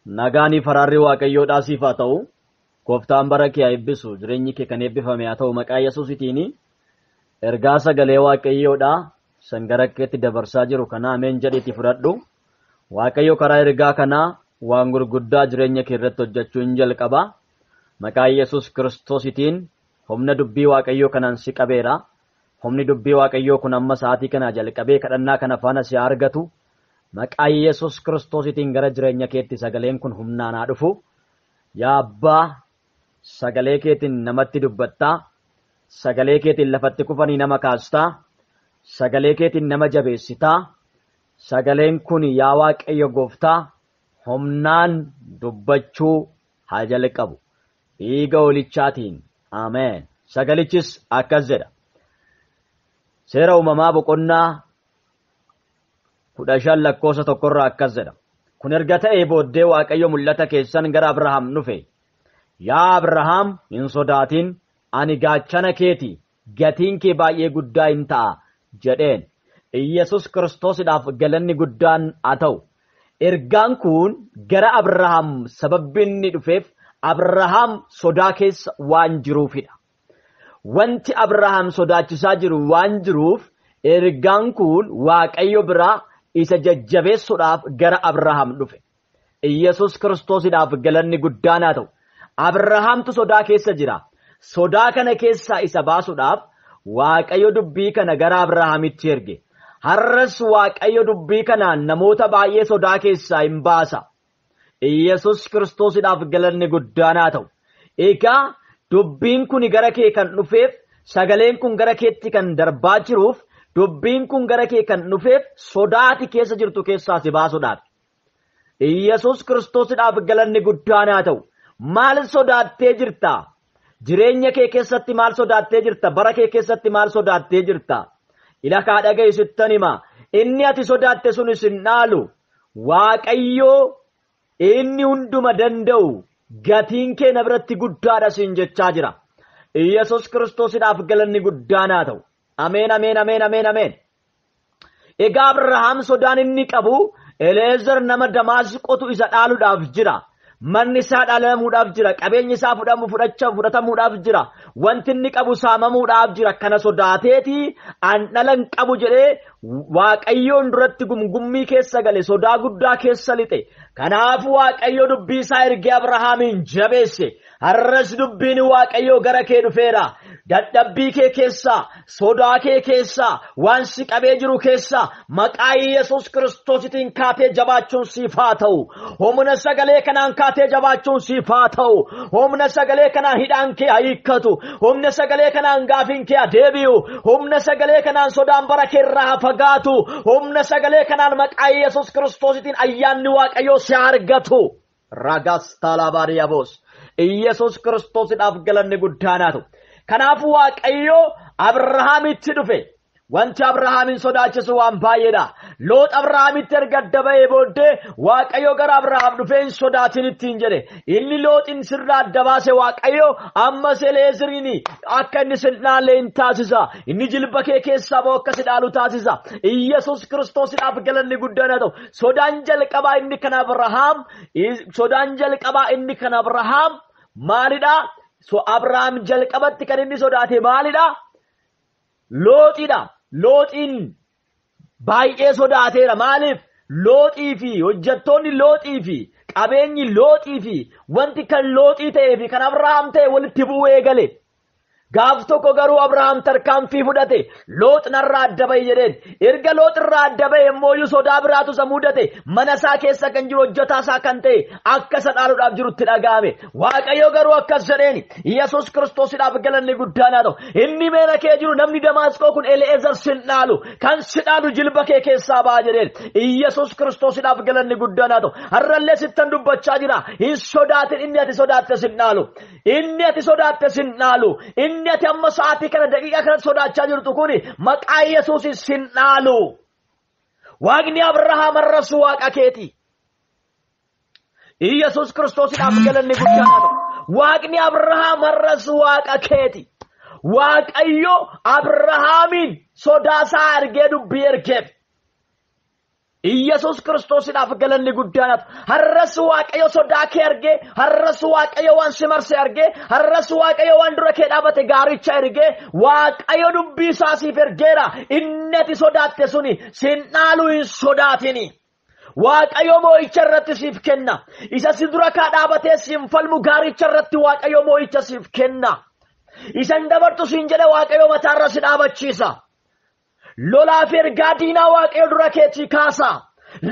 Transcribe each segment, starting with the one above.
Nagaanii faraarri Waaqayyoodhaa siif haa ta'u. Gooftaan bara kee haa eebbisu. Jireenyi kee kan eebbifame haa ta'u maqaa Yesuusitiin. Ergaa sagalee Waaqayyoodhaa san gara keetti dabarsaa jiru kana ameen jedhiitii fudhadhu. Waaqayyo karaa ergaa kanaa waan gurguddaa jireenya kee irratti hojjechuu hin jalqaba. Maqaa Yesuus Kiristoositiin humna dubbii Waaqayyoo kanaan si qabeera. Humni dubbii Waaqayyoo kun amma sa'aatii kanaa jalqabee kadhannaa kana faana si haa argatu. Maqaa Yesuus Kiristoositiin gara jireenya keetti sagaleen kun humnaan haa dhufu. Yaa Abbaa, sagalee keetiin namatti dubbattaa. Sagalee keetiin lafatti kufanii nama kaastaa. Sagalee keetiin nama jabeessitaa. Sagaleen kun yaa Waaqayyo gooftaa humnaan dubbachuu haa jalqabu. Dhiiga hoolichaatiin. Ameen. Sagalichis akkas jedha. Seera uumamaa boqonnaa 15 lakkoofsa 1 akkas jedha. Kun erga ta'ee booddee Waaqayyo mul'ata keessan gara Abrahaam dhufe. Yaa Abrahaam, hin sodaatin, ani gaachana keeti, gatiin kee baay'ee guddaa hin ta'a jedheen. Iyyasuus Kiristoosidhaaf galanni guddaan haa ta'u. Ergaan kun gara Abrahaam sababbi inni dhufeef Abrahaam sodaa keessa waan jiruufidha. Wanti Abrahaam sodaachisaa jiru waan jiruuf ergaan kun Waaqayyo biraa isa jajjabeessuudhaaf gara Abrahaam dhufe. Iyyasuus Kiristoosidhaaf galanni guddaan haa ta'u. Abrahaamtu sodaa keessa jira. Sodaa kana keessaa isa baasuudhaaf Waaqayyo dubbii kana gara Abrahaamitti erge. Har'as Waaqayyo dubbii kanaan namoota baay'ee sodaa keessaa hin baasa. Iyyasuus Kiristoosidhaaf galanni guddaan haa ta'u. Egaa dubbiin kun gara kee kan dhufeef, sagaleen kun gara keetti kan darbaa jiruuf, dubbiin kun gara kee kan dhufeef sodaati keessa jirtu keessaa si baasuudhaaf. Iyyasuus Kiristoosidhaaf galanni guddaan haa ta'u. Maal sodaattee jirta? Jireenya kee keessatti maal sodaattee jirta? Bara kee keessatti maal sodaattee jirta? Ila kaa dhaga'i sittan hima. Inni ati sodaatte sun isin dhaalu. Waaqayyoo inni hunduma danda'u gatiin kee na biratti guddaadha siin jechaa jira. Iyyasuus Kiristoosidhaaf galanni guddaan haa ta'u. Ameen, ameen, ameen, ameen, ameen. Egaa Abrahaam sodaan inni qabu Eleezer nama Damaasqootu isa dhaaluudhaaf jira. Manni isaa dhaalamuudhaaf jira. Qabeenyi isaa fudhatamuudhaaf jira. Wanti inni qabu saamamuudhaaf jira. Kana sodaateeti an dhala hin qabu jedhee Waaqayyoon duratti gumgummii keessa gale, sodaa guddaa keessa lixe. Kanaafuu Waaqayyo dubbii isaa ergee Abrahaamiin jabeesse. Har'as dubbiin Waaqayyoo gara kee dhufeera. Dadhabbii kee keessaa, sodaa kee keessaa, waan si qabee jiru keessaa maqaa Yesuus Kiristoositiin kaatee jabaachuun siif haa ta'u. Humna sagalee kanaan kaatee jabaachuun siif haa ta'u. Humna sagalee kanaan hidhaan kee haa hiikkatu. Humna sagalee kanaan gaafiin kee haa deebi'u. Humna sagalee kanaan sodaan bara kee irraa haa fagaatu. Humna sagalee kanaan maqaa Yesuus Kiristoositiin ayyaanni Waaqayyoo si haa argatu. Ragas taalabaariyaboos. Iyyasuus Kiristoosiidhaaf galanni guddaan haa ta'u. Kanaafuu Waaqayyo Abrahaamitti dhufe. Wanti Abrahaamin sodaachisu waan baay'eedha. Loox Abrahaamitti erga adda ba'ee booddee Waaqayyo gara Abrahaam dhufee hin sodaatin ittiin jedhe. Inni Looxin sirraa adda baase Waaqayyo ammas Eleezeriin akka inni sin dhaalle hin taasisa. Inni jilba kee keessaa ba'u akka si dhaalu taasisa. Iyyasuus Kiristoosiidhaaf galanni guddaan haa ta'u. Sodaan jalqabaa inni kan Abrahaam, sodaan jalqabaa inni kan Abrahaam maalidha? So Abrahaam jalqabatti kan inni sodaate maalidha? Looxidha. Looxiin baay'ee sodaateera. Maaliif? Looxii fi hojjettoonni Looxii fi qabeenyi Looxii fi wanti kan Looxii ta'ee fi kan Abrahaam ta'e walitti bu'uu eegale. Gaaf tokko garuu Abrahaam tarkaanfii fudhate. Loox narraa adda ba'i jedheen. Erga Loox irraa adda ba'e immoo iyyuu sodaa biraatu isa mudate. Mana isaa keessa kan jiru hojjetaa isaa kan ta'e akka isa dhaaluudhaaf jirutti dhaga'ame. Waaqayyo garuu akkas jedheen. Yesuus Kiristoosiidhaaf galanni guddaan haa ta'u. Inni mana kee jiru namni Damaasqoo kun Ele'ezer sin dhaalu. Kan si dhaalu jilba kee keessaa ba'a jedheen. Yesuus Kiristoosiidhaaf galanni guddaan haa ta'u. Har'allee sittan dubbachaa jira. Hin sodaatin, inni ati sodaatte sin dhaalu. Inni ati sodaatte sin dhaalu. Inni ati amma sa'aatii kana daqiiqaa kanatti sodaachaa jirtu kun maqaa Yesuusiin sin dhaalu. Waaqni Abrahaam har'as Waaqa keeti. Yesuus Kiristoosiidhaaf galanni guddaan haa ta'u. Waaqni Abrahaam har'as Waaqa keeti. Waaqayyo Abrahaamiin sodaasaa argee dubbii ergeef. Iyyasuus Kiristoosiidhaaf galanni guddaan haa ta'u. Har'as Waaqayyo sodaa kee argee, har'as Waaqayyo waan si marse argee, har'as Waaqayyo waan dura kee dhaabate gaaricha ergee, Waaqayyo dubbii isaa siif ergeera. Inni ati sodaatte suni sin dhaaluu hin sodaatini. Waaqayyo moo'icha irratti siif kenna. Isa si dura kaa dhaabatee siin falmu gaaricha irratti Waaqayyo moo'icha siif kenna. Isa hin dabartu siin jedhe Waaqayyo mataarra si dhaabachiisa. Lolaa fi ergaa diinaa Waaqayyo dura keetii kaasa.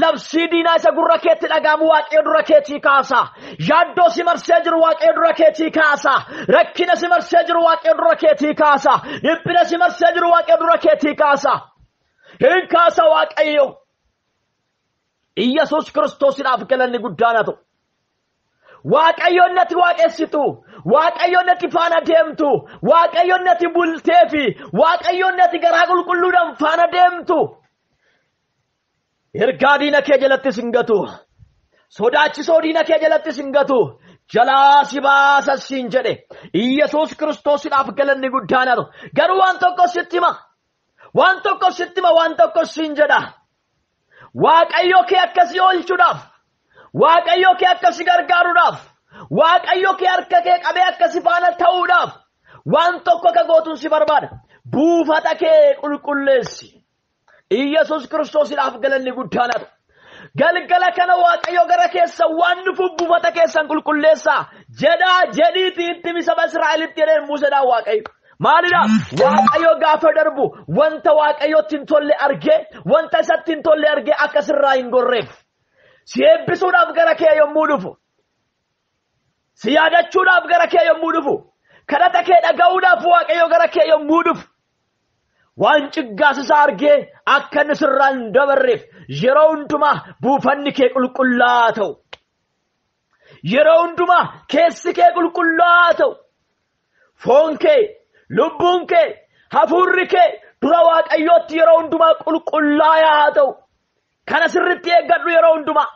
Labsii diinaa isa gurra keetti dhaga'amu Waaqayyo dura keetii kaasa. Yaaddoo si marsee jiru Waaqayyo dura keetii kaasa. Rakkina si marsee jiru Waaqayyo dura keetii kaasa. Dhiphina si marsee jiru Waaqayyo dura keetii kaasa. Hin kaasa Waaqayyo. Iyyasuus Kiristoosiidhaaf galanni guddaan haa ta'u. Waaqayyoon natti waaqessitu, Waaqayyoon natti faana deemtu, Waaqayyoon natti bulteefi, Waaqayyoon natti garaa qulqulluudhaan faana deemtu. Ergaa diina kee jalatti sin gatu. Sodaachisoo diina kee jalatti sin gatu. Jalaa si baasa siin jedhe. Iyyasuus Kiristoosiidhaaf galanni guddaan haa ta'u. Garuu waan tokko sitti hima. Waan tokko sitti hima, waan tokko siin jedha. Waaqayyo kee akkasii oolchuudhaaf, Waaqayyo kee akkasii gargaaruudhaaf, Waaqayyo kee harka kee qabee akkasii faana ta'uudhaaf waan tokko akka gootuun si barbaada. Buufata kee qulqulleessi. Iyyasuus Kiristoosiidhaaf galanni guddaan haa ta'u. Galgala kana Waaqayyo gara keessan waan dhufuuf buufata keessan qulqulleessaa jedhaa jedhiitii itti himi saba Israa'elitti jedheen Museedhaan Waaqayyo. Maalidha? Waaqayyo gaafa darbu wanta Waaqayyotti hin tolle argee, wanta isatti hin tolle argee akka sirraa hin gorreef. Si eebbisuudhaaf gara kee yommuu dhufu, si yaadachuudhaaf gara kee yommuu dhufu, kadhata kee dhaga'uudhaaf Waaqayyo gara kee yommuu dhufu, waan ciggaasisaa argee akka inni sirraa hin dabarreef yeroo hundumaa buufanni kee qulqullaa'aa ta'u. Yeroo hundumaa keessi kee qulqullaa'aa ta'u. Foon kee, lubbuun kee, hafuurri kee dura Waaqayyootti yeroo hundumaa qulqullaa'aa haa ta'u. Kana sirriitti eeggadhu yeroo hundumaa.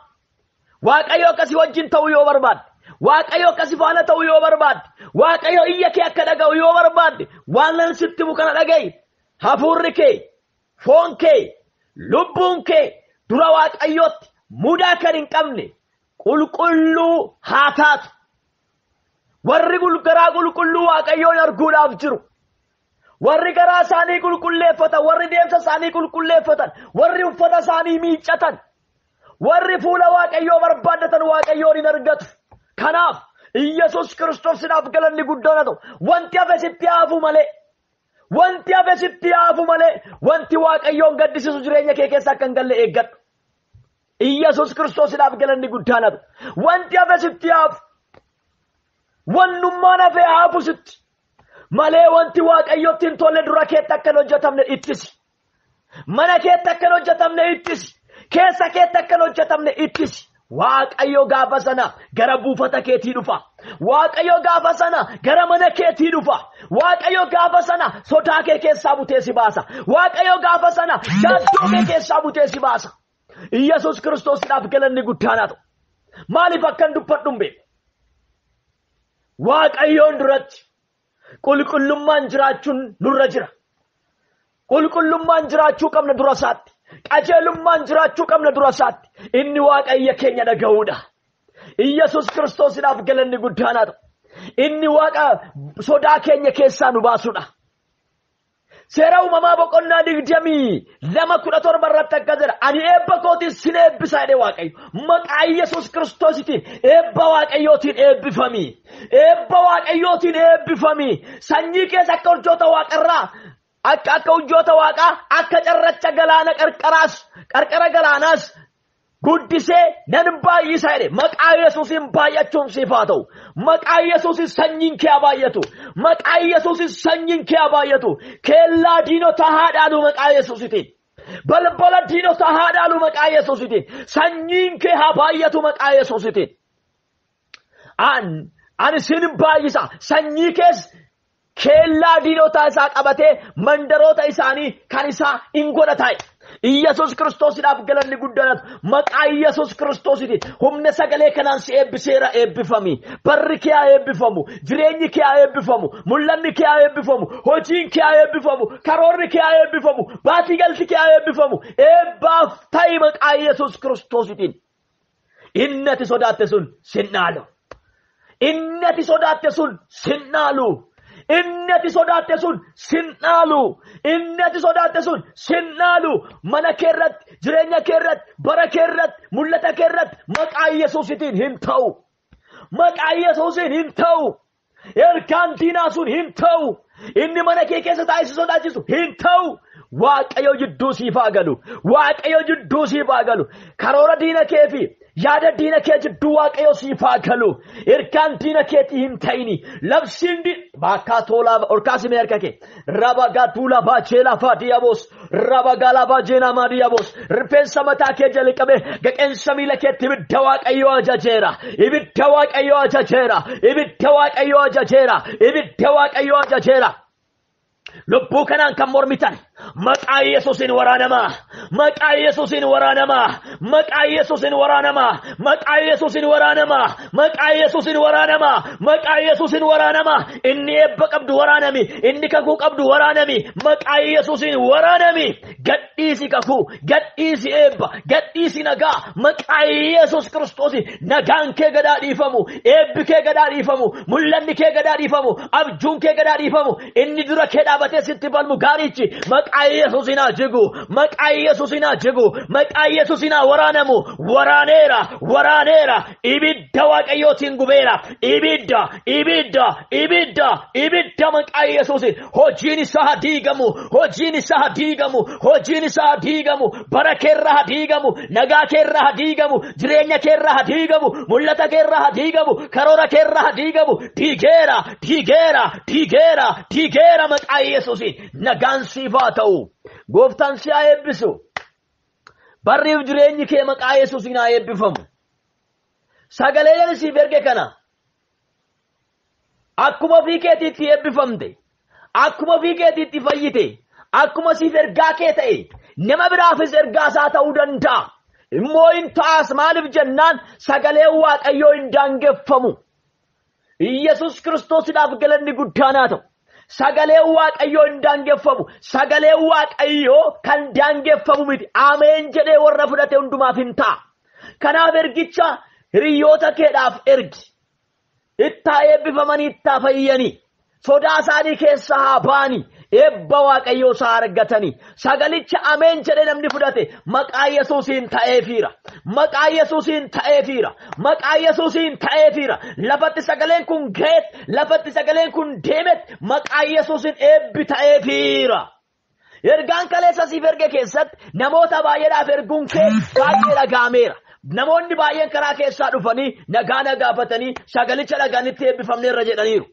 Waaqayyo akkasii wajjin ta'uu yoo barbaadde, Waaqayyo akkasii faana ta'uu yoo barbaadde, Waaqayyo iyya kee akka dhaga'u yoo barbaadde, waan nan sitti himu kana dhaga'i. Hafuurri kee, foon kee, lubbuun kee dura Waaqayyootti mudaa kan hin qabne qulqulluu haa taatu. Warri garaa qulqulluu Waaqayyoon arguudhaaf jiru. Warri garaa isaanii qulqulleeffatan, warri deemsa isaanii qulqulleeffatan, warri uffata isaanii miiccatan, warri fuula Waaqayyoo barbaaddatan Waaqayyoon hin argatu. Kanaaf Iyyasuus Kiristoosiidhaaf galanni guddaan haa ta'u. Wanti hafe sitti hafu malee, wanti hafe sitti hafu malee, wanti Waaqayyoon gaddisiisu jireenya kee keessa akka hin galle eeggadhu. Iyyasuus Kiristoosiidhaaf galanni guddaan haa ta'u. Wanti hafe sitti hafu, wannummaan hafe hafu sitti malee wanti Waaqayyotti hin tolle dura keetti akka hin hojjetamne ittisi. Mana keetti akka hin hojjetamne ittisi. Keessa keetti akka hin hojjetamne ittisi. Waaqayyo gaafa sana gara buufata keetii dhufa. Waaqayyo gaafa sana gara mana keetii dhufa. Waaqayyo gaafa sana sodaa kee keessaa butee si baasa. Waaqayyo gaafa sana yaaddoo kee keessaa butee si baasa. Iyyasuus Kiristoosiidhaaf galanni guddaan haa ta'u. Maaliif akkan dubbadhu hin beeku? Waaqayyoon duratti qulqullummaan jiraachuun nurra jira. Qulqullummaan jiraachuu qabna dura isaatti. Qajeelummaan jiraachuu qabna dura isaatti. Inni Waaqayyo keenya dhaga'uudha. Iyyasuus Kiristoosiidhaaf galanni guddaan haa ta'u. Inni Waaqa sodaa keenya keessaa nu baasuudha. Seera uumamaa boqonnaa 22:17 irratti akka jedha. Ani eebba kootiin sin eebbisa jedhe Waaqayyo. Maqaa Iyyasuus Kiristoositiin eebba Waaqayyootiin eebbifami. Eebba Waaqayyootiin eebbifami. Sanyii keessa akka urjoota waaqarraa, akka urjoota waaqaa, akka carracha galaana qarqaraas, qarqara galaanaas guddisee nan baay'isa jedhe. Maqaa Yesuusiin baay'achuun siif haa ta'u. Maqaa Yesuusiin sanyiin kee haa baay'atu. Maqaa Yesuusiin sanyiin kee haa baay'atu. Kellaa diinotaa haa dhaalu maqaa Yesuusitiin. Balbala diinotaa haa dhaalu maqaa Yesuusitiin. Sanyiin kee haa baay'atu maqaa Yesuusitiin. Ani sin baay'isa. Sanyii kees kellaa diinotaa isaa qabatee mandaroota isaanii kan isaa hin godhata. Iyyasuus Kiristoosiidhaaf galanni guddaan maqaa Iyyasuus Kiristoosiiti. Humna sagalee kanaan si eebbiseera eebbifami. Barri kee haa eebbifamu. Jireenyi kee haa eebbifamu. Mul'anni kee haa eebbifamu. Hojiin kee haa eebbifamu. Karoorri kee haa eebbifamu. Baatii galti kee haa eebbifamu. Eebbaaf ta'i maqaa Iyyasuus Kiristoosiitiin. Inni ati sodaatte sun sin dhaalu. Inni ati sodaatte sun sin dhaalu. Inni ati sodaatte sun sin dhaalu. Inni ati sodaatte sun sin dhaalu. Mana kee irratti, jireenya kee irratti, bara kee irratti, mul'ata kee irratti maqaa Yesuusitiin hin ta'u. Maqaa Yesuusiin hin ta'u. Ergaan diinaa sun hin ta'u. Inni mana kee keessa taa'ee si sodaachisu hin ta'u. Waaqayyo jidduu siif haa galu. Waaqayyo jidduu siif haa galu. Karoora diina kee fi yaada diina kee jidduu Waaqayyo siif haa galu. Ergaan diina keetii hin ta'ini. Labsiin baakkaa toolaa olkaasi mee harka kee. Raba gatuula baachee lafaa diyaboos. Raba galabaa jeenamaa diyaboos. Rifeensa mataa kee jalqabee gaqeensa miila keetti ibidda Waaqayyo ajajeera. Ibidda Waaqayyo ajajeera. Ibidda Waaqayyo ajajeera. Ibidda Waaqayyo ajajeera. Lubbuu kanaan kan mormitan maqaa Yesuusiin waraanamaa. Maqaa Yesuusiin waraanamaa. Maqaa Yesuusiin waraanamaa. Maqaa Yesuusiin waraanamaa. Maqaa Yesuusiin waraanamaa. Maqaa Yesuusiin waraanamaa. Inni eebba qabdu waraanami. Inni kakuu qabdu waraanami. Maqaa Yesuusiin waraanami. Gadhiisi kakuu. Gadhiisi eebba. Gadhiisi nagaa. Maqaa Yesuus Kiristoos nagaan kee gadaa dhiifamu. Eebbi kee gadaa dhiifamu. Mul'anni kee gadaa dhiifamu. Abjuun kee gadaa dhiifamu. Inni dura kee dhaabatee sitti falmu gaarichi maqaa Yesuusiin haa jigu. Maqaa Yesuusiin haa jigu. Maqaa Yesuusiin haa waraanamu. Waraaneera. Waraaneera. Ibidda Waaqayyootiin gubeera. Ibidda. Ibidda. Ibidda. Ibidda maqaa Yesuusiin. Hojiin isaa haa diigamu. Hojiin isaa haa diigamu. Hojiin isaa haa diigamu. Bara keerra haa diigamu. Nagaa keerra haa diigamu. Jireenya keerra haa diigamu. Mul'ata keerra haa diigamu. Karoora keerra haa diigamu. Diigeera. Diigeera. Diigeera. Diigeera maqaa Yesuusiin. Nagaan siif haa ta'u. Gooftaan si haa eebbisu. Barriif jireenyi kee maqaa Yesuusiin haa eebbifamu. Sagalee siif erge kana akkuma ofii keetiitti eebbifamte, akkuma ofii keetiitti fayyite, akkuma siif ergaa kee ta'e nama biraafis ergaa isaa ta'uu danda'a. Immoo hin ta'as maaliif jennaan sagaleen Waaqayyoo hin daangeffamu. Iyyasuus Kiristoosiidhaaf galanni guddaan haa ta'u. Sagaleen Waaqayyoo hin daangeffamu. Sagaleen Waaqayyoo kan daangeffamu miti. Ameen jedhee warra fudhate hundumaaf hin ta'a. Kanaaf ergicha hiriyoota keedhaaf ergi. Ittaa eebbifamanii ittaa fayyanii. Sodaa isaanii keessa haa ba'anii. Eebba Waaqayyoo isaa argatanii. Sagalicha ameen jedhee namni fudhate maqaa Yesuusiin ta'eefiira. Maqaa Yesuusiin ta'eefiira. Maqaa Yesuusiin ta'eefiira. Lafatti sagaleen kun ga'eet, lafatti sagaleen kun deemet maqaa Yesuusiin eebbi ta'eefiira. Ergaan kaleessa siif erge keessatti namoota baay'eedhaaf erguun kee baay'ee dhaga'ameera. Namoonni baay'een karaa keessaa dhufanii nagaa na gaafatanii sagalicha dhagaanitti eebbifamneerra jedhaniiru.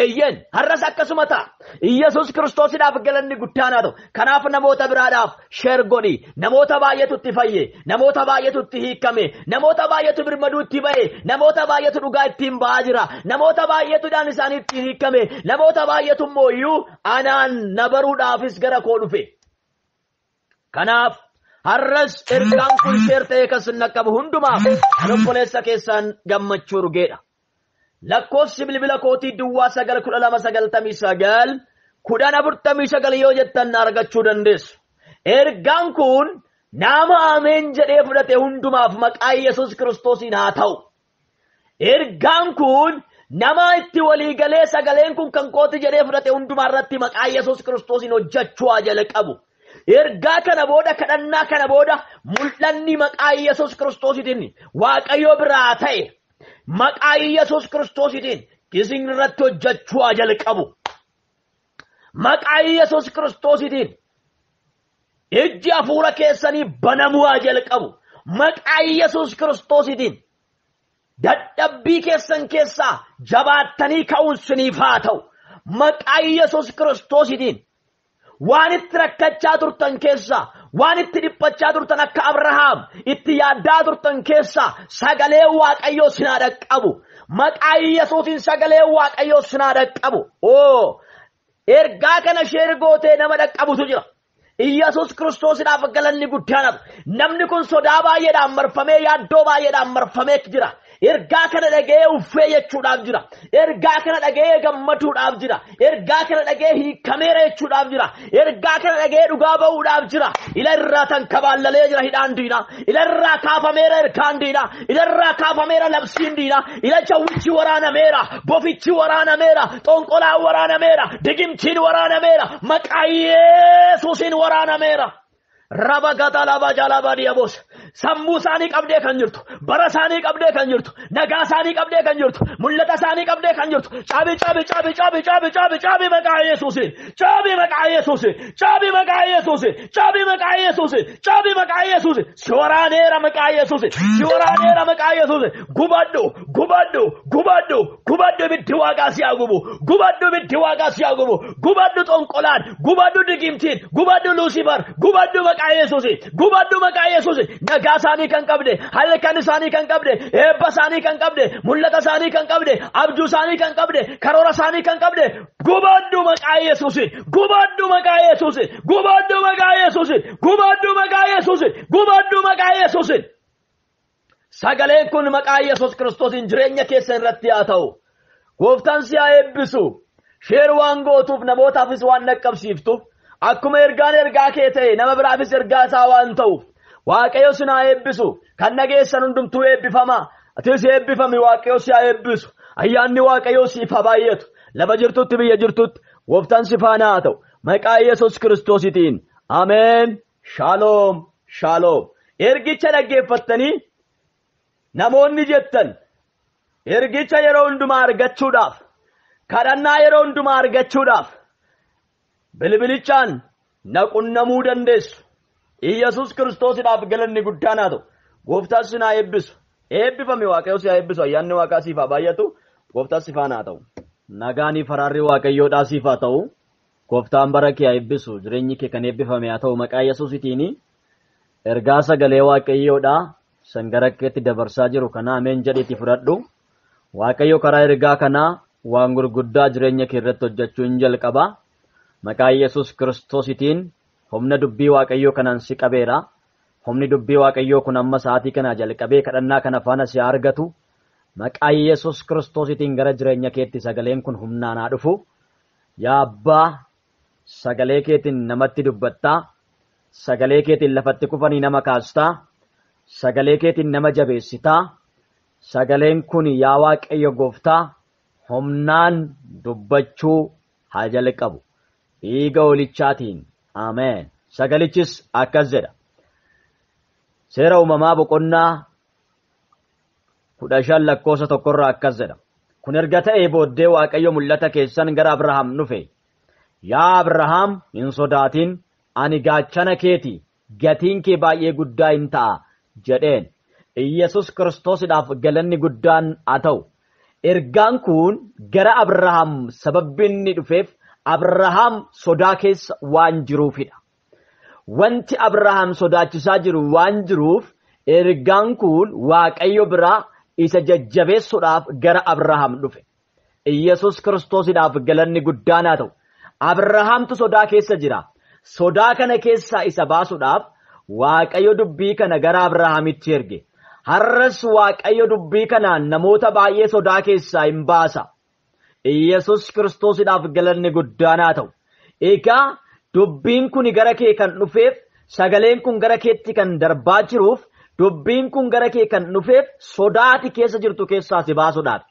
Eeyyeen har'as akkasuma ta'a. Iyyasuus Kiristoosiidhaaf galanni guddaan haa ta'u. Kanaaf namoota biraadhaaf sheer godhi. Namoota baay'eetu itti fayye. Namoota baay'eetu itti hiikame. Namoota baay'eetu birmaduu itti ba'e. Namoota baay'eetu dhugaa ittiin ba'aa jira. Namoota baay'eetu dhaan isaanii ittiin hiikame. Namoota baay'eetu immoo iyyuu anaan na baruudhaafis gara koo dhufe. Kanaaf har'as ergaan kun sheer ta'ee kan sin qabu hundumaaf obboleessa keessaan gammachuu rugeedha. Lakkoofsi bilbila kootii duwwaa 9 12 99 10 49 yoo jettan na argachuu dandeessu. Ergaan kun nama ameen jedhee fudhate hundumaaf maqaa Yesuus Kiristoosiin haa ta'u. Ergaan kun nama itti walii galee sagaleen kun kan kooti jedhee fudhate hundumaa irratti maqaa Yesuus Kiristoosiin hojjechuu haa jalqabu. Ergaa kana booda kadhannaa kana booda mul'anni maqaa Yesuus Kiristoosiitiin Waaqayyo biraa ta'e maqaa Yesuus Kiristoosiitiin isin irratti hojjechuu haa jalqabu. Maqaa Yesuus Kiristoosiitiin ijji hafuura keessanii banamuu haa jalqabu. Maqaa Yesuus Kiristoosiitiin dadhabbii keessan keessaa jabaattanii ka'uun siniif haa ta'u. Maqaa Yesuus Kiristoosiitiin waan itti rakkachaa turtan keessaa, waan itti dhiphachaa turtan akka Abrahaam itti yaaddaa turtan keessaa sagalee Waaqayyoo sin haa dhaqqabu. Maqaa Yesuusiin sagalee Waaqayyoo sin haa dhaqqabu. Oo, ergaa kana sheer gootee nama dhaqqabutu jira. Iyyasuus Kiristoosiidhaaf galanni guddaan. Namni kun sodaa baay'eedhaan marfamee, yaaddoo baay'eedhaan marfamee jira. Ergaa kana dhaga'ee uffee jechuudhaaf jira. Ergaa kana dhaga'ee gammaduudhaaf jira. Ergaa kana dhaga'ee hiikameera jechuudhaaf jira. Ergaa kana dhaga'ee dhugaa ba'uudhaaf jira. Ila irraa tan kabaallalee jira hidhaan diinaa. Ila irraa kaafameera ergaan diinaa. Ila irraa kaafameera labsiin diinaa. Ila jawwichi waraanameera. Bofichi waraanameera. Xonqolaan waraanameera. Digimtiin waraanameera. Maqaa Yesuusiin waraanameera. Raba gata laba jalaba diyaboos. Sammuu isaanii qabdee kan jirtu, bara isaanii qabdee kan jirtu, nagaa isaanii qabdee kan jirtu, mul'ata isaanii qabdee kan jirtu. Caabi caabi caabi caabi caabi caabi caabi maqaa Yesuusiin. Caabi maqaa Yesuusiin. Caabi maqaa Yesuusiin. Caabi maqaa Yesuusiin. Caabi maqaa Yesuusiin. Si waraaneera maqaa Yesuusiin. Si waraaneera maqaa Yesuusiin. Gubadhu gubadhu gubadhu gubadhu ibiddi waaqaa si haa gubu. Gubadhu ibiddi waaqaa si haa gubu. Gubadhu xonqolaan, gubadhu digimtiin, gubadhu Luusifar, gubadhu maqaa Yesuusiin. Gubadhu maqaa Yesuusiin. Nagaa isaanii kan qabde, halkan isaanii kan qabde, eebba isaanii kan qabde, mul'ata isaanii kan qabde, abjuu isaanii kan qabde, karoora isaanii kan qabde, gubadhu maqaa Yesuusiin. Gubadhu maqaa Yesuusiin. Gubadhu maqaa Yesuusiin. Gubadhu maqaa Yesuusiin. Gubadhu maqaa Yesuusiin. Sagaleen kun maqaa Yesuus Kiristoosiin jireenya keessa irratti haa ta'u. Gooftaan si haa eebbisu. Sheer waan gootuuf namootaafis waan dhaqqabsiiftuuf, akkuma ergaan ergaa kee ta'e nama biraafis ergaa isaa waan ta'uuf, Waaqayyo si haa eebbisu. Kan dhageessan hundumtuu eebbifama. Atis eebbifami. Waaqayyo si haa eebbisu. Ayyaanni Waaqayyoo siif haa baay'atu. Lafa jirtutti, biyya jirtutti gooftaan si faana haa ta'u. Maqaa Yesuus Kiristoositiin. Ameen. Shaaloom. Shaaloom. Ergicha dhaggeeffattanii namoonni jettan ergicha yeroo hundumaa argachuudhaaf, kadhannaa yeroo hundumaa argachuudhaaf bilbilichaan na qunnamuu dandeessu. Iyyasuus Kiristoosiidhaaf galanni guddaan haa ta'u. Gooftaan si haa eebbisu. Eebbifami. Waaqayyo si haa eebbisu. Ayyaanni waaqaa siif haa baay'atu. Gooftaan si faana haa ta'u. Nagaanii faraarri Waaqayyoodhaa siif haa ta'u. Gooftaan bara kee haa eebbisu. Jireenyi kee kan eebbifame haa ta'u maqaa Yesuusitiin. Ergaa sagalee Waaqayyoodhaa sangara keetti dabarsaa jiru kana ameen jedhiitti fudhadhu. Waaqayyo karaa ergaa kanaa waan gurguddaa jireenya kee irratti hojjechuu hin jalqaba. Maqaa Yesuus Kiristoositiin humna dubbii Waaqayyoo kanaan si qabeera. Humni dubbii Waaqayyoo kun amma sa'aatii kanaa jalqabee kadhannaa kana faana si argatu. Maqaa Yesuus Kiristoositiin gara jireenya keetti sagaleen kun humnaan haa dhufu. Yaa Abbaa, sagalee keetiin namatti dubbattaa. Sagalee keetiin lafatti kufanii nama kaastaa. Sagalee keetiin nama jabeessitaa. Sagaleen kun yaa Waaqayyo Gooftaa humnaan dubbachuu haa jalqabu. Dhiiga hoolichaatiin. Ameen. Sagalichis akkas jedha. Seera uumamaa boqonnaa 15 lakkoofsa 1 irraa akkas jedha. Kun erga ta'ee booddee Waaqayyo mul'ata keessan gara Abrahaam dhufe. Yaa Abrahaam, hin sodaatin, ani gaachana keeti, gatiin kee baay'ee guddaa hin ta'a jedheen. Iyyasuus Kiristoosiidhaaf galanni guddaan haa ta'u. Ergaan kun gara Abrahaam sababbi inni dhufeef Abrahaam sodaa keessa waan jiruufidha. Wanti Abrahaam sodaachisaa jiru waan jiruuf ergaan kun Waaqayyo biraa isa jajjabeessuudhaaf gara Abrahaam dhufe. Iyyasuus Kiristoosiidhaaf galanni guddaan haa ta'u. Abrahaamtu sodaa keessa jira. Sodaa kana keessaa isa baasuudhaaf Waaqayyo dubbii kana gara Abrahaamitti erge. Har'as Waaqayyo dubbii kanaan namoota baay'ee sodaa keessaa hin baasa. Iyyasuus Kiristoosiidhaaf galanni guddaan haa ta'u. Egaa dubbiin kun gara kee kan dhufeef, sagaleen kun gara keetti kan darbaa jiruuf, dubbiin kun gara kee kan dhufeef sodaati keessa jirtu keessaa si baasuudhaaf.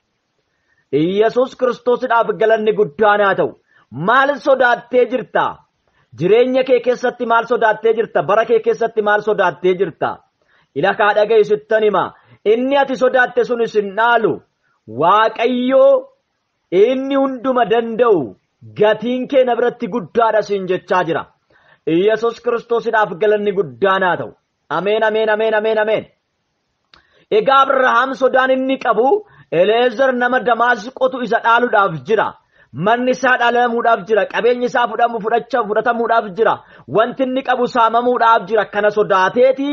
Iyyasuus Kiristoosiidhaaf galanni guddaan haa ta'u. Maal sodaattee jirta? Jireenya kee keessatti maal sodaattee jirta? Bara kee keessatti maal sodaattee jirta? Ila kaa dhaga'i sittan hima. Inni ati sodaatte sunis hin dhaalu. Waaqayyoo inni hunduma danda'u gatiin kee na biratti guddaadha siin jechaa jira. Iyyasuus Kiristoosiidhaaf galanni guddaan haa ta'u. Ameen, ameen, ameen, ameen, ameen. Egaa Abrahaam sodaan inni qabu Eleezar nama Damaasqootu isa dhaaluudhaaf jira. Manni isaa dhaalamuudhaaf jira. Qabeenyi isaa fudhatamuudhaaf jira. Wanti inni qabu saamamuudhaaf jira. Kana sodaateeti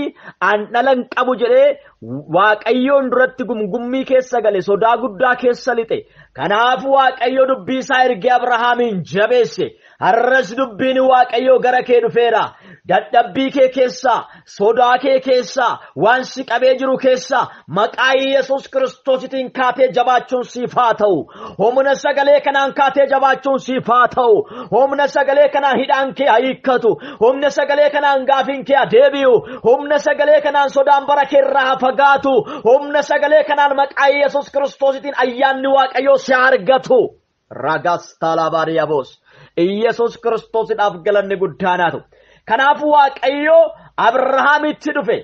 an dhala hin qabu jedhee Waaqayyoon duratti gumgummii keessa gale, sodaa guddaa keessa lixe. Kanaaf Waaqayyo dubbii isaa ergee Abrahaamiin jabeesse. Har'as dubbiin Waaqayyoo gara kee dhufeera. Dadhabbii kee keessaa, sodaa kee keessaa, waan si qabee jiru keessaa maqaa Yesuus Kiristoositiin kaatee jabaachuun siif haa ta'u. Humna sagalee kanaan kaatee jabaachuun siif haa ta'u. Humna sagalee kanaan hidhaan kee haa hiikkatu. Humna sagalee kanaan gaafiin kee haa deebi'u. Humna sagalee kanaan sodaan bara kee irraa haa fagaatu. Humna sagalee kanaan maqaa Yesuus Kiristoositiin ayyaanni Waaqayyoo si haa argatu. Ragas taalabaariyaboos. Yesuus Kiristoosiidhaaf galanni guddaan haa ta'u. Kanaafuu Waaqayyo Abrahaamitti dhufe.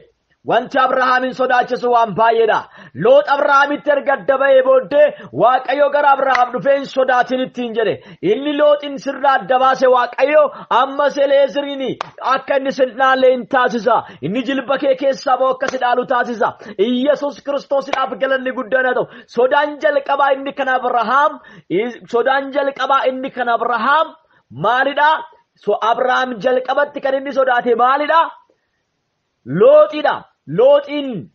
Wanti Abrahaamin sodaachisu waan baay'eedha. Loox Abrahaamitti erga adda ba'ee booddee Waaqayyo gara Abrahaam dhufee hin sodaatin ittiin jedhe. Inni Looxin sirraa adda baase Waaqayyo ammas Eleezeriin akka inni sin dhaalle hin taasisa. Inni jilba kee keessaa ba'u akka si dhaalu taasisa. Iyyasuus Kiristoosiidhaaf galanni guddaan haa ta'u. Sodaan jalqabaa inni kan Abrahaam sodaan jalqabaa inni kan Abrahaam maalidha? So Abrahaam jalqabatti kan inni sodaate maalidha? Looxidha. Looxiin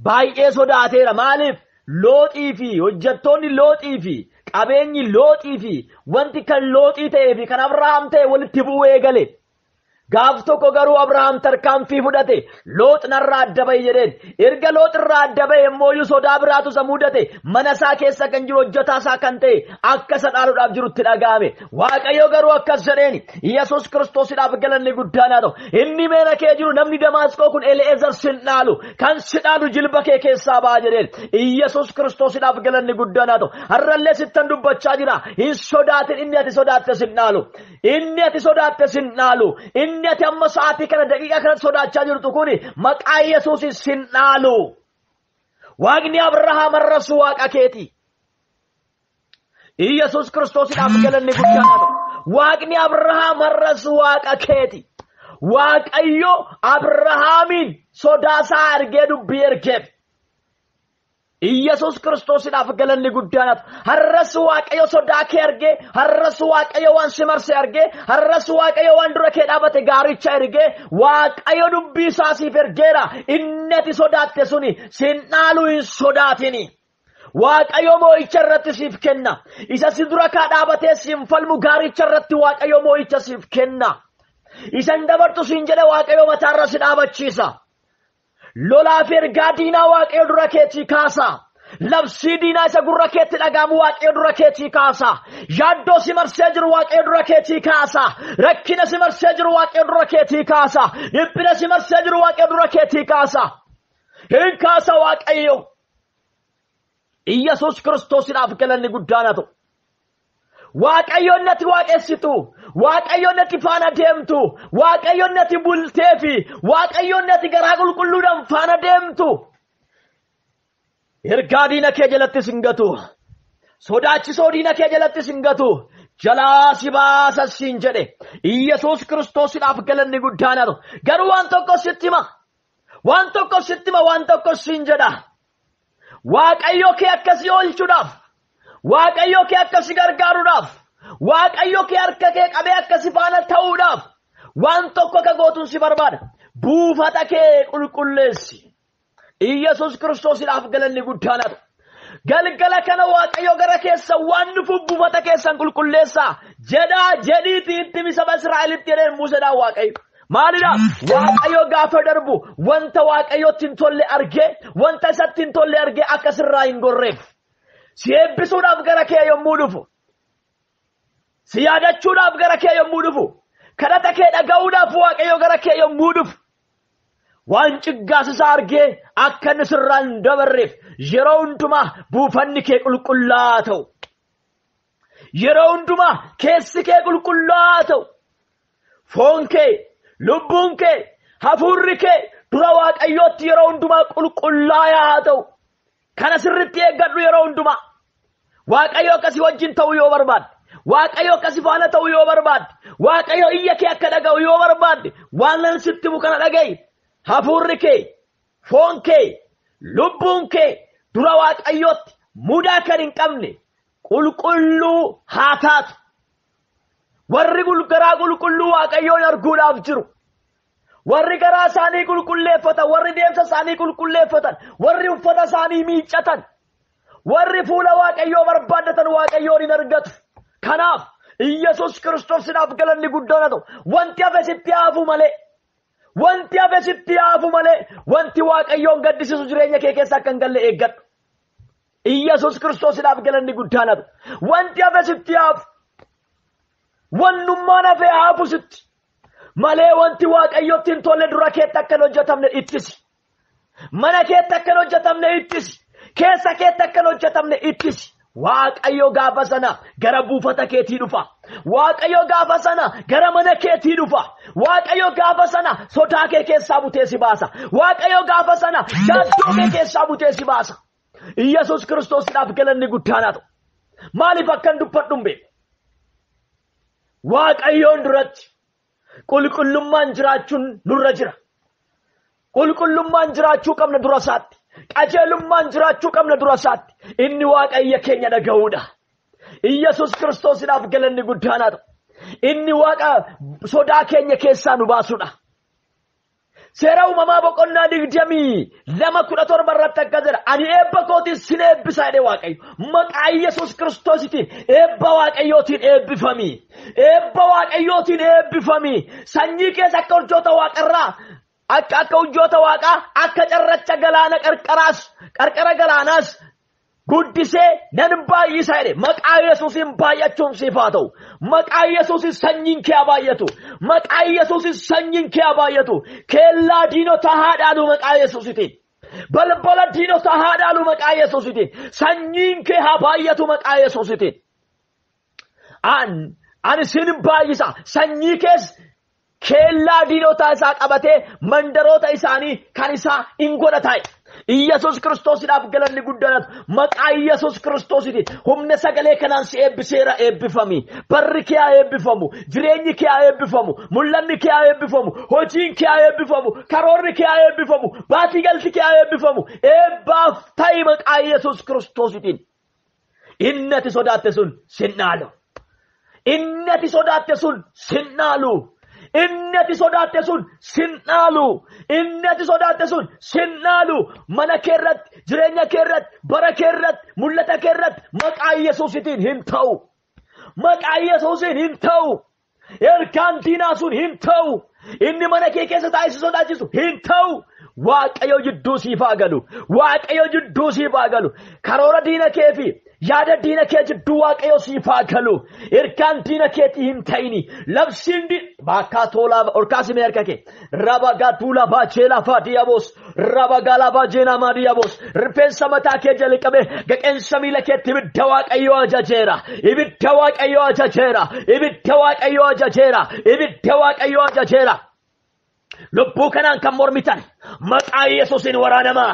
baay'ee sodaateera. Maaliif? Looxii fi hojjettoonni Looxii fi qabeenyi Looxii fi wanti kan Looxii ta'ee fi kan Abrahaam ta'e walitti bu'uu eegale. Gaaf tokko garuu Abrahaam tarkaanfii fudhate. Loox narraa adda ba'i jedheen. Erga Loox irraa adda ba'e immoo sodaa biraatu isa mudate. Mana isaa keessa kan jiru hojjetaa isaa kan ta'e akka isa dhaaluudhaaf jirutti dhaga'ame. Waaqayyo garuu akkas jedheen. Yesuus Kiristoosiidhaaf galanni guddaan haa ta'u. Inni mana kee jiru namni Damaasqoo kun Ele'ezer sin dhaalu. Kan si dhaalu jilba kee keessaa ba'a jedheen. Yesuus Kiristoosiidhaaf galanni guddaan haa ta'u. Har'allee sittan dubbachaa jira. Hin sodaatin, inni ati sodaatte sin dhaalu. Inni ati sodaatte sin dhaalu. Inni ati amma sa'aatii kana daqiiqaa kana sodaachaa jirtu kuni maqaa Yesuusin sin dhaalu. Waaqni Abrahaam har'as Waaqa keeti. Yesuus Kiristoosiidhaaf galanni guddaan haa ta'u. Waaqni Abrahaam har'as Waaqa keeti. Waaqayyo Abrahaamiin sodaasaa argee dubbii ergeef. Yesuus Kiristoosiidhaaf galanni guddaan haa ta'u. Har'as Waaqayyo sodaa kee argee, har'as Waaqayyo waan si marse argee, har'as Waaqayyo waan dura kee dhaabate gaaricha ergee, Waaqayyo dubbii isaa siif ergeera. Inni ati sodaatte suni sin dhaalu, hin sodaatini. Waaqayyo moo'icha irratti siif kenna. Isa si dura kaa dhaabatee siin falmu gaaricha irratti Waaqayyo moo'icha siif kenna. Isa hin dabartu siin jedhe Waaqayyo mataarra si dhaabachiisa. Lolaa fi ergaa diinaa Waaqayyo dura keetii kaasa. Labsii diinaa isa gurra keetti dhaga'amu Waaqayyo dura keetii kaasa. Yaaddoo si marsee jiru Waaqayyo dura keetii kaasa. Rakkina si marsee jiru Waaqayyo dura keetii kaasa. Dhiphina si marsee jiru Waaqayyo dura keetii kaasa. Hin kaasa Waaqayyo. Yesuus Kiristoosiidhaaf galanni guddaan haa ta'u. Waaqayyoon natti waaqessitu, Waaqayyoon natti faana deemtu, Waaqayyoon natti bultee fi Waaqayyoon natti garaa qulqulluudhaan faana deemtu. Ergaa diina kee jalatti sin gatu. Sodaachisoo diina kee jalatti sin gatu. Jalaa si baasa siin jedhe. Yesuus Kiristoosiidhaaf galanni guddaan haa ta'u. Garuu waan tokko sitti hima. Waan tokko sitti hima, waan tokko siin jedha. Waaqayyo kee akkasii oolchuudhaaf, Waaqayyo kee akkasii gargaaruudhaaf, Waaqayyo kee harka kee qabee akkasii faana ta'uudhaaf waan tokko akka gootuun si barbaada. Buufata kee qulqulleessi. Yesuus Kiristoosiidhaaf galanni guddaan haa ta'u. Galgala kana Waaqayyo gara keessan waan dhufuuf buufata keessan qulqulleessaa jedhaa jedhiitii itti himi saba Israa'elitti jedheen Museedhaan Waaqayyo. Maalidha? Waaqayyo gaafa darbu wanta Waaqayyotti hin tolle argee, wanta isatti hin tolle argee akka sirraa hin gorreef. Si eebbisuudhaaf gara kee yommuu dhufu, si yaadachuudhaaf gara kee yommuu dhufu, kadhata kee dhaga'uudhaaf Waaqayyo gara kee yommuu dhufu, waan ciggaasisaa argee akka inni sirraa hin dabarreef yeroo hundumaa buufanni kee qulqullaa'aa ta'u. Yeroo hundumaa keessi kee qulqullaa'aa ta'u. Foon kee, lubbuun kee, hafuurri kee dura Waaqayyootti yeroo hundumaa qulqullaa'aa haa ta'u. Kana sirriitti eeggadhu yeroo hundumaa. Waaqayyo akkasii wajjin ta'uu yoo barbaadde, Waaqayyo akkasii faana ta'uu yoo barbaadde, Waaqayyo iyya kee akka dhaga'u yoo barbaadde, waan nan sitti himu kana dhaga'i. Hafuurri kee, foon kee, lubbuun kee dura Waaqayyootti mudaa kan hin qabne qulqulluu haa taatu. Warri garaa qulqulluu Waaqayyoon arguudhaaf jiru. Warri garaa isaanii qulqulleeffatan, warri deemsa isaanii qulqulleeffatan, warri uffata isaanii miiccatan, warri fuula Waaqayyoo barbaaddatan Waaqayyoon hin argatu. Kanaaf Iyyasuus Kiristoosinaaf galanni guddaan haa ta'u. Wanti hafe sitti hafu malee. Wanti hafe sitti hafu malee. Wanti Waaqayyoon gaddisiisu jireenya kee keessa akka hin galle eeggadhu. Iyyasuus Kiristoosinaaf galanni guddaan haa ta'u. Wanti hafe sitti hafu. Wannummaan hafe hafu sitti. Malee wanti Waaqayyotti hin tolle dura keetti akka hin hojjetamne ittisi. Mana keetti akka hin hojjetamne ittisi. Keessa keetti akka hin hojjetamne ittisi. Waaqayyo gaafa sana gara buufata keetii dhufa. Waaqayyo gaafa sana gara mana keetii dhufa. Waaqayyo gaafa sana sodaa kee keessaa butee si baasa. Waaqayyo gaafa sana yaaddoo kee keessaa butee si baasa. Iyyasuus Kiristoosdhaaf galanni guddaan haa ta'u. Maaliif akkan dubbadhu hin beeku? Waaqayyoon duratti qulqullummaan jiraachuun nurra jira. Qulqullummaan jiraachuu qabna dura isaatti. Qajeelummaan jiraachuu qabna dura isaatti. Inni Waaqayyo keenya dhaga'uudha. Iyyasuus Kiristoosdhaaf galanni guddaan haa ta'u. Inni Waaqa sodaa keenya keessaa nu baasudha. Seera uumamaa boqonnaa 22:17 irratti akkas jedha. Ani eebba kootiin sin eebbisa jedhee Waaqayyo. Maqaa Iyyasuus Kiristoositiin eebba Waaqayyootiin eebbifami. Eebba Waaqayyootiin eebbifami. Sanyii keessa akka urjoota waaqarraa akka urjoota waaqaa akka carracha galaana qarqaraas qarqara galaanaas guddisee nan baay'isa jedhe. Maqaa Yesuusiin baay'achuun siif haa ta'u. Maqaa Yesuusiin sanyiin kee haa baay'atu. Maqaa Yesuusiin sanyiin kee haa baay'atu. Kellaa diinotaa haa dhaalu maqaa Yesuusitiin. Balbala diinotaa haa dhaalu maqaa Yesuusitiin. Sanyiin kee haa baay'atu maqaa Yesuusitiin. Ani sin baay'isa. Sanyii kees kellaa diinotaa isaa qabatee mandaroota isaanii kan isaa hin godhata. Iyyasuus Kiristoosdhaaf galanni guddaan haa ta'u. Maqaa Iyyasuus Kiristoositiin humna sagalee kanaan si eebbiseera eebbifami. Barri kee haa eebbifamu. Jireenyi kee haa eebbifamu. Mul'anni kee haa eebbifamu. Hojiin kee haa eebbifamu. Karoorri kee haa eebbifamu. Baatii galti kee haa eebbifamu. Eebbaaf ta'i maqaa Iyyasuus Kiristoositiin. Inni ati sodaatte sun sin dhaalu. Inni ati sodaatte sun sin dhaalu. Inni ati sodaatte sun sin dhaalu. Inni ati sodaatte sun sin dhaalu. Mana kee irratti, jireenya kee irratti, bara kee irratti, mul'ata kee irratti maqaa Yesuusitiin hin ta'u. Maqaa Yesuusiin hin ta'u. Ergaan diinaa sun hin ta'u. Inni mana kee keessa taa'ee si sodaachisu hin ta'u. Waaqayyo jidduu siif haa galu. Waaqayyo jidduu siif haa galu. Karoora diina kee fi yaada diina kee jidduu Waaqayyo siif haa galu. Ergaan diina keetii hin ta'ini. Labsiin bakka tolaa olkaasime harka kee. Rabagaa tuulaa baacheelaa faadiyaboos. Rabagaa laabaa jeenaa maadiyaboos. Rifeensa mataa kee jalqabee gaqeensa miila keetti ibidda Waaqayyo ajajeera. Ibidda Waaqayyo ajajeera. Ibidda Waaqayyo ajajeera. Ibidda Waaqayyo ajajeera. Lubbuu kanaan kan mormitan maqaa Yesuusiin waraanamaa.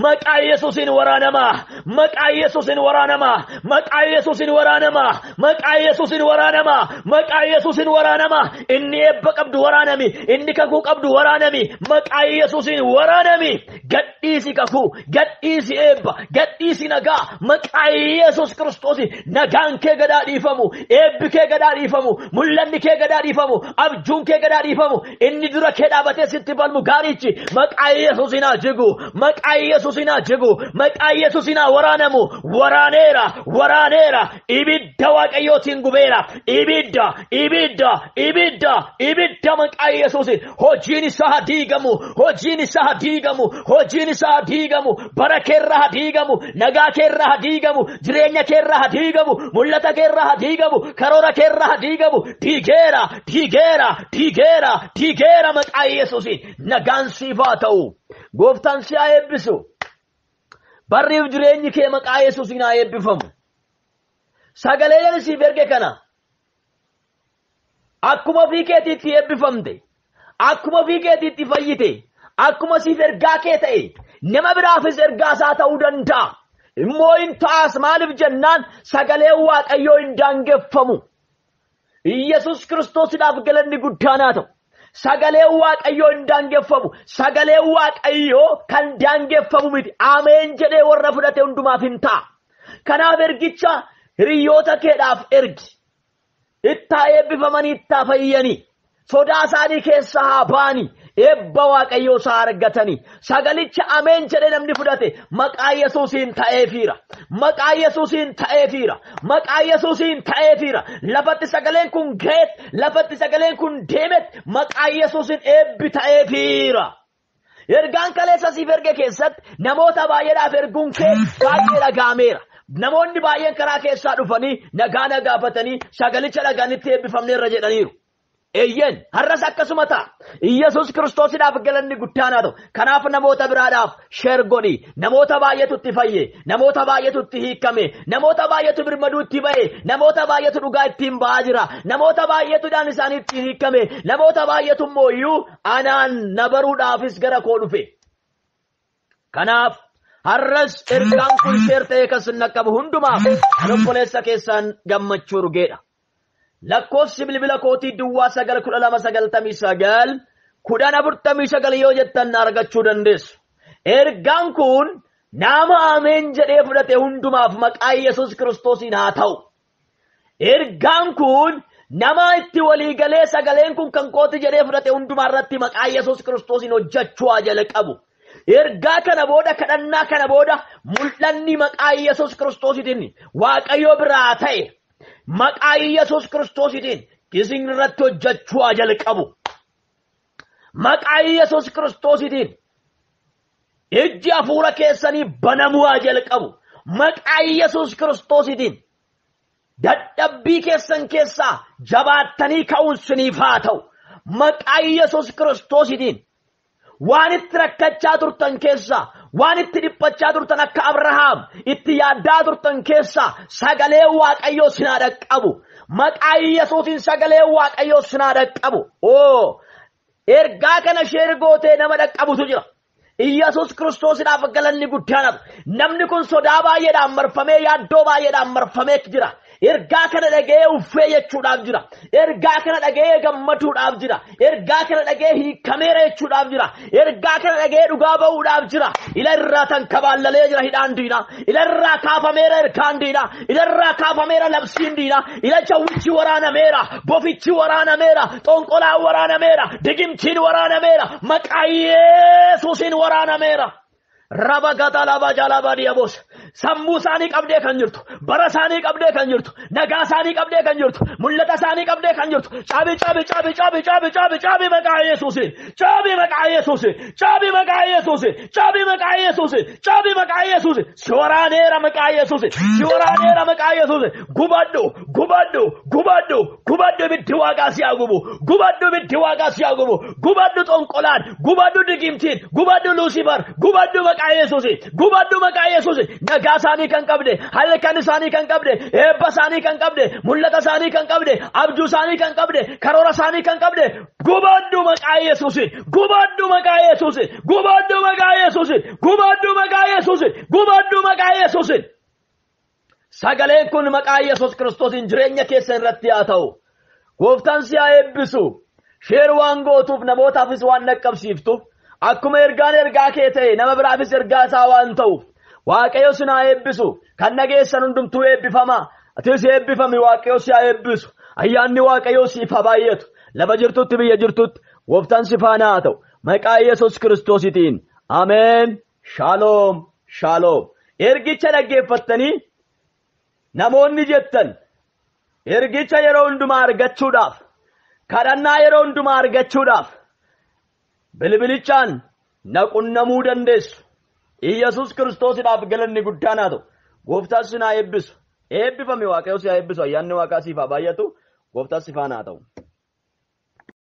Maqaa Yesuusiin waraanamaa. Maqaa Yesuusiin waraanamaa. Maqaa Yesuusiin waraanamaa. Maqaa Yesuusiin waraanamaa. Maqaa Yesuusiin waraanamaa. Inni eebba qabdu waraanami. Inni kakuu qabdu waraanami. Maqaa Yesuusiin waraanami. Gadhiisi kakuu, gadhiisi eebba, gadhiisi nagaa. Maqaa Yesuus Kiristoos nagaan kee gadaa dhiifamu, eebbi kee gadaa dhiifamu, mul'anni kee gadaa dhiifamu, abjuun kee gadaa dhiifamu. Inni dura kee dhaabatee sitti falmu gaarichi maqaa Yesuusiin haa jigu, maqaa Yesuusiin haa jigu, maqaa Yesuusiin haa waraanamu. Waraaneera, waraaneera, ibidda Waaqayyootiin gubeera, ibidda, ibidda, ibidda, ibidda maqaa Yesuusiin. Hojiin isaa haa diigamu, hojiin isaa haa diigamu, hojiin isaa haa diigamu, bara keerra haa diigamu, nagaa keerra haa diigamu, jireenya keerra haa diigamu, mul'ata keerra haa diigamu, karoora keerra haa diigamu. Diigeera, diigeera, diigeera, diigeera maqaa Yesuusiin. Nagaan siif haa ta'u. Gooftaan si haa eebbisu. Barriif jireenyi kee maqaa Yesuusiin haa eebbifamu. Sagalee siif erge kana akkuma ofii keetiitti eebbifamte, akkuma ofii keetiitti fayyite, akkuma siif ergaa kee ta'e nama biraafis ergaa isaa ta'uu danda'a. Immoo hin ta'as maaliif jennaan sagaleen Waaqayyoo hin daangeffamu. Iyyasuus Kiristoosiidhaaf galanni guddaan haa ta'u. Sagaleen Waaqayyoo hin daangeffamu. Sagaleen Waaqayyoo kan daangeffamu miti. Ameen jedhee warra fudhate hundumaaf hin ta'a. Kanaaf ergicha hiriyoota keedhaaf ergi. Ittaa eebbifamanii ittaa fayyanii. Sodaa isaanii keessaa haa ba'anii. Eebba Waaqayyoo isaa argatanii sagalicha ameen jedhee namni fudhate maqaa Yesuusiin ta'eefiira. Maqaa Yesuusiin ta'eefiira. Maqaa Yesuusiin ta'eefiira. Lafatti sagaleen kun ga'eet, lafatti sagaleen kun deemet maqaa Yesuusiin eebbi ta'eefiira. Ergaan kaleessa siif erge keessatti namoota baay'eedhaaf erguun kee baay'ee dhaga'ameera. Namoonni baay'een karaa keessaa dhufanii nagaa na gaafatanii sagalicha dhagaanitti eebbifamneerra jedhaniiru. Eeyyeen har'as akkasuma ta'a. Iyyasuus Kiristoosiidhaaf galanni guddaan haa ta'u. Kanaaf namoota biraadhaaf share godhi. Namoota baay'eetu itti fayye. Namoota baay'eetu itti hiikame. Namoota baay'eetu birmaduu itti ba'e. Namoota baay'eetu dhugaa ittiin ba'aa jira. Namoota baay'eetu dhaan isaanii ittiin hiikame. Namoota baay'eetu immoo iyyuu anaan na baruudhaafis gara koo dhufe. Kanaaf har'as ergaan kun share ta'ee kan sin dhaqqabu hundumaaf kan obboleessa keessaan gammachuu urgeedha. Lakkoofsi bilbila kootii duwwaa 9 12 99 10 49 yoo jettan na argachuu dandeessu. Ergaan kun nama ameen jedhee fudhate hundumaaf maqaa Yesuus Kiristoosiin haa ta'u. Ergaan kun nama itti waliigalee sagaleen kun kan kooti jedhee fudhate hundumaa irratti maqaa Yesuus Kiristoosiin hojjechuu haa jalqabu. Ergaa kana booda kadhannaa kana booda mul'anni maqaa Yesuus Kiristoosiitiin Waaqayyo biraa ta'e maqaa Yesuus Kiristoosiitiin isin irratti hojjechuu haa jalqabu. Maqaa Yesuus Kiristoosiitiin ijji hafuura keessanii banamuu haa jalqabu. Maqaa Yesuus Kiristoosiitiin dadhabbii keessan keessaa jabaattanii ka'uun siniif haa ta'u. Maqaa Yesuus Kiristoosiitiin waan itti rakkachaa turtan keessaa, waan itti dhiphachaa turtan akka Abrahaam itti yaaddaa turtan keessaa sagalee Waaqayyoo sin haa dhaqqabu. Maqaa Yesuusiin sagalee Waaqayyoo sin haa dhaqqabu. Oo, ergaa kana share gootee nama dhaqqabutu jira. Iyyasuus Kiristoosiidhaaf galanni guddaan haa ta'u. Namni kun sodaa baay'eedhaan marfamee yaaddoo baay'eedhaan marfamee jira. Ergaa kana dhaga'ee uffee jechuudhaaf jira. Ergaa kana dhaga'ee gammaduudhaaf jira. Ergaa kana dhaga'ee hiikameera jechuudhaaf jira. Ergaa kana dhaga'ee dhugaa ba'uudhaaf jira. Ila irraa tan kabaallalee jira hidhaan diinaa. Ila irraa kaafameera ergaan diinaa. Ila irraa kaafameera labsiin diinaa. Ila jawwichi waraanameera. Bofichi waraanameera. Xonqolaan waraanameera. Digimtiin waraanameera. Maqaa Yesuusiin waraanameera. Raba gata laba jala diyaboos. Sammuu isaanii qabdee kan jirtu, bara isaanii qabdee kan jirtu, nagaa isaanii qabdee kan jirtu, mul'ata isaanii qabdee kan jirtu. Caabi caabi caabi caabi caabi caabi caabi maqaa Yesuusiin. Caabi maqaa Yesuusiin. Caabi maqaa Yesuusiin. Caabi maqaa Yesuusiin. Caabi maqaa Yesuusiin. Si waraaneera maqaa Yesuusiin. Si waraaneera maqaa Yesuusiin. Gubadhu gubadhu gubadhu gubadhu ibiddi waaqaa si haa gubu. Gubadhu ibiddi waaqaa si haa gubu. Gubadhu xonqolaan, gubadhu digimtiin, gubadhu Luusifar, gubadhu maqaa Yesuusiin. Gubadhu maqaa Yesuusiin. Nagaa isaanii kan qabde, halkan isaanii kan qabde, eebba isaanii kan qabde, mul'ata isaanii kan qabde, abjuu isaanii kan qabde, karoora isaanii kan qabde, gubadhu maqaa Yesuusiin. Gubadhu maqaa Yesuusiin. Gubadhu maqaa Yesuusiin. Gubadhu maqaa Yesuusiin. Gubadhu maqaa Yesuusiin. Sagaleen kun maqaa Yesuus Kiristoosiin jireenya keessan irratti haa ta'u. Gooftaan si haa eebbisu. Share waan gootuuf namootaafis waan dhaqqabsiiftuuf akkuma ergaan ergaa kee ta'e nama biraafis ergaa isaa waan ta'uuf Waaqayyo si haa eebbisu. Kan dhageessan hundumtuu eebbifama. Atis eebbifami. Waaqayyo si haa eebbisu. Ayyaanni Waaqayyoo siif haa baay'atu. Lafa jirtutti biyya jirtutti gooftaan si faana haa ta'u. Maqaa Yesuus Kiristoosiitiin. Ameen. Shaaloom. Shaaloom. Ergicha dhaggeeffattanii namoonni jettan ergicha yeroo hundumaa argachuudhaaf kadhannaa yeroo hundumaa argachuudhaaf bilbilichaan na qunnamuu dandeessu. Iyyasuus Kiristoosiidhaaf galanni guddaan haa ta'u. Gooftaan si haa eebbisu. Eebbifami. Waaqayyo si haa eebbisu. Ayyaanni Waaqaa siif haa baay'atu. Gooftaan si faana haa ta'u.